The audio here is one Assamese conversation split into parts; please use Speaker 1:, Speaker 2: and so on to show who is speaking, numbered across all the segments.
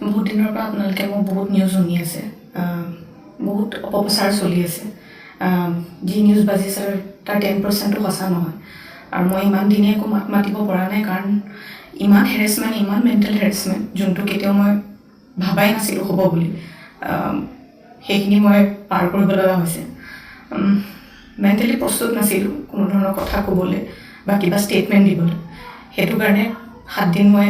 Speaker 1: বহুত দিনৰ পৰা আপোনালোকে মোক বহুত নিউজ শুনি আছে, বহুত অপপ্ৰচাৰ চলি আছে। যি নিউজ বাজিছে তাৰ 10%-ও সঁচা নহয়। আৰু মই ইমান দিনে একো মাত মাতিব পৰা নাই, কাৰণ ইমান হেৰেছমেণ্ট, ইমান মেণ্টেল হেৰেছমেণ্ট, যোনটো কেতিয়াও মই ভাবাই নাছিলোঁ হ'ব বুলি, সেইখিনি মই পাৰ কৰিব লগা হৈছে। মেণ্টেলি প্ৰস্তুত নাছিলোঁ কোনো ধৰণৰ কথা ক'বলৈ বা কিবা ষ্টেটমেণ্ট দিবলৈ। সেইটো কাৰণে 7 দিন মই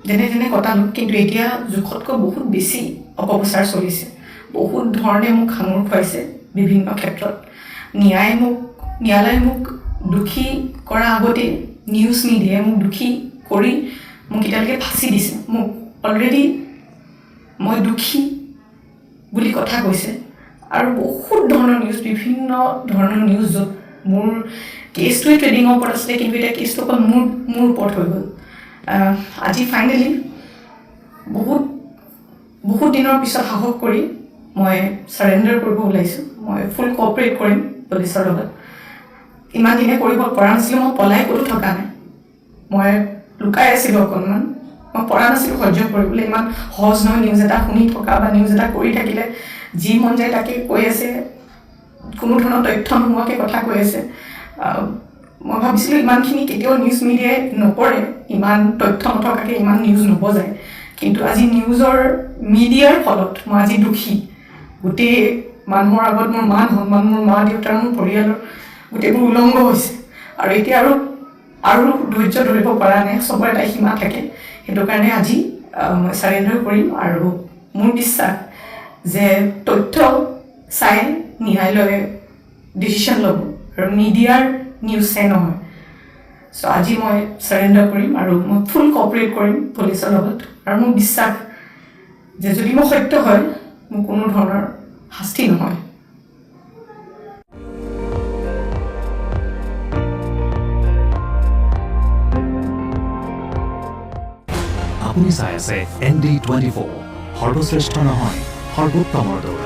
Speaker 1: যেনে তেনে কটালোঁ। কিন্তু এতিয়া জোখতকৈ বহুত বেছি অপপ্ৰচাৰ চলিছে, বহুত ধৰণে মোক সাঙুৰ খুৱাইছে বিভিন্ন ক্ষেত্ৰত। ন্যায়ালয়ে মোক দোষী কৰাৰ আগতেই নিউজ মিডিয়াই মোক দোষী কৰি মোক এতিয়ালৈকে ফাঁচি দিছে। মোক অলৰেডি মই দোষী বুলি কথা কৈছে। আৰু বহুত ধৰণৰ নিউজ, বিভিন্ন ধৰণৰ নিউজ, য'ত মোৰ কেছটোৱে ট্ৰেডিঙৰ ওপৰত আছিলে, কিন্তু এতিয়া কেছটো অকল মোৰ ওপৰত হৈ গ'ল। আজি ফাইনেলি বহুত বহুত দিনৰ পিছত সাহস কৰি মই চাৰেণ্ডাৰ কৰিব ওলাইছোঁ। মই ফুল কোঅপাৰেট কৰিম পুলিচৰ লগত। ইমান দিনে কৰিব পৰা নাছিলোঁ। মই পলাই ক'তো থকা নাই, মই লুকাই আছিলোঁ অকণমান। মই পৰা নাছিলোঁ সহ্য কৰিবলৈ। ইমান সহজ নহয় নিউজ এটা শুনি থকা বা নিউজ এটা কৰি থাকিলে। যি মন যায় তাকে কৈ আছে, কোনো ধৰণৰ তথ্য নোহোৱাকৈ কথা কৈ আছে। মই ভাবিছিলোঁ ইমানখিনি কেতিয়াও নিউজ মিডিয়াই নকৰে, ইমান তথ্য নথকাকৈ ইমান নিউজ নবজায়। কিন্তু আজি নিউজৰ মিডিয়াৰ ফলত মই আজি দোষী। গোটেই মানুহৰ আগত মোৰ মান সন্মান, মোৰ মা দেউতাৰ, মোৰ পৰিয়ালৰ গোটেইবোৰ উলংঘ হৈছে। আৰু এতিয়া আৰু ধৈৰ্য ধৰিব পৰা নাই। চবৰে এটা সীমা থাকে। সেইটো কাৰণে আজি মই চাৰেণ্ডাৰ কৰিম। আৰু মোৰ বিশ্বাস যে তথ্য চাই ন্যায়ালয়ে ডিচিশ্যন ল'ব আৰু মিডিয়াৰ নিউজ চাই নহয়। চ' আজি মই চাৰেণ্ডাৰ কৰিম আৰু মই ফুল কোঅপাৰেট কৰিম পুলিচৰ লগত। আৰু মোৰ বিশ্বাস যে যদি মই সত্য হয়, মোৰ কোনো ধৰণৰ শাস্তি নহয়।
Speaker 2: আপুনি চাই আছে এনডি 24, সৰ্বশ্ৰেষ্ঠ নহয়, সৰ্বোত্তমৰ দৌৰ।